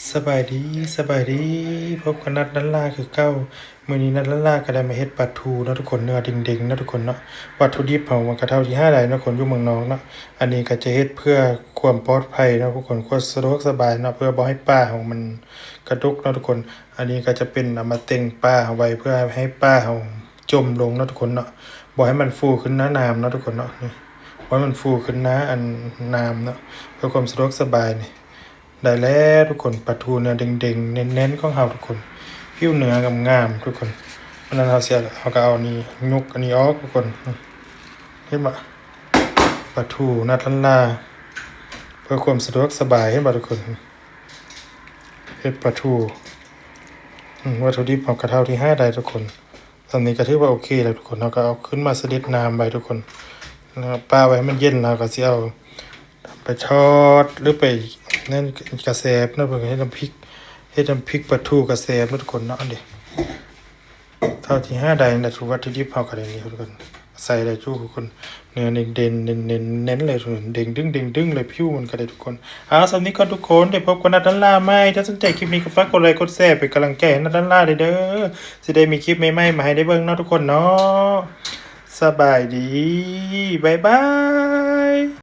ສະບາຍດີ ສະບາຍດີ ພົບກັບນັດ ລັນລາ ຄືເກົ່າ. ມື້ນີ້ນັດ ລັນລາ ກໍໄດ້ມາເຮັດປາທູເນາະທຸກຄົນ, ເນື້ອເດັງໆເນາະທຸກຄົນເນາະ. ວັດຖຸດິບເຮົາມັນກໍເທົ່າທີ່ຫາໄດ້ເນາະທຸກຄົນ, ຢູ່ເມືອງນອກເນາະ. ອັນນີ້ກໍຈະເຮັດເພື່ອຄວາມປອດໄພເນາະທຸກຄົນ, ຄວາມສະດວກສະບາຍເນາະ, ເພື່ອບໍ່ໃຫ້ປາເຮົາມັນກະດົກເນາະທຸກຄົນ. ອັນນີ້ກໍຈະເປັນເອົາມາເຕັງປາເຮົາໄວ້ ເພື່ອໃຫ້ປາເຮົາຈົມລົງເນາະທຸກຄົນເນາະ, ບໍ່ໃຫ້ມັນຟູຂຶ້ນໜ້ານ້ຳເນາະທຸກຄົນເນາະ. ນີ້ ບໍ່ໃຫ້ມັນຟູຂຶ້ນໜ້າອັນນ້ຳເນາະ, ເພື່ອຄວາມສະດວກສະບາຍນີ້. ໄດ້ແລ້ວທຸກຄົນ, ປາທູເນື້ອເດັງໆ ແໜ້ນໆຂອງເຮົາທຸກຄົນ, ຜິວເນື້ອງາມໆທຸກຄົນ. ເພາະນັ້ນເຮົາຊິ ເຮົາກໍເອົານີ້ ຍົກອັນນີ້ອອກທຸກຄົນ. ເຫັນບໍ່? ປາທູນັດ ລັນລາ ເພື່ອຄວາມສະດວກສະບາຍ, ເຫັນບໍ່ທຸກຄົນ? ເຮັດປາທູ ອາ ວັດຖຸດິບເຮົາກໍເທົ່າທີ່ຫາໄດ້ທຸກຄົນ. ສ່ຳນີ້ກໍຖືວ່າໂອເຄແລ້ວທຸກຄົນ. ເຮົາກໍເອົາຂຶ້ນມາສະເດັດນ້ຳໄວ້ທຸກຄົນ, ແລ້ວປະໄວ້ໃຫ້ມັນເຢັນ, ແລ້ວກໍຊິເອົາໄປທອດ ຫຼືໄປນັ້ນກະແສບເນາະ, ເພິ່ນເຮັດນ້ຳພລິກ ເຮັດນ້ຳພລິກປາທູກະແສບເນາະທຸກຄົນເນາະ. ອັນນີ້ ເທົ່າທີ່ຫາໄດ້ນັ້ນແຫຼະ, ວັດຖຸດິບເຮົາກໍໄດ້ນີ້ທຸກຄົນ, ໃສ່ໄດ້ຈຸທຸກຄົນ. ເນື້ອເດັ່ນໆ ເນັ້ນໆ ແໜ້ນໆເລີຍທຸກຄົນ, ເດັ່ງດຶງໆເລີຍ, ຜິວມັນກໍໄດ້ທຸກຄົນ. ເອົາ ສ່ຳນີ້ກ່ອນທຸກຄົນ, ໄດ້ພົບກັບນັດ ລັນລາ ໃໝ່. ຖ້າສົນໃຈຄລິບນີ້ກໍຝາກກົດໄລກົດແຊ ເປັນກຳລັງໃຈໃຫ້ນັດ ລັນລາ ໄດ້ເດີ້, ຊິໄດ້ມີຄລິບໃໝ່ໆມາໃຫ້ໄດ້ເບິ່ງເນາະທຸກຄົນເນາະ. ສະບາຍດີ ບາຍບາຍ.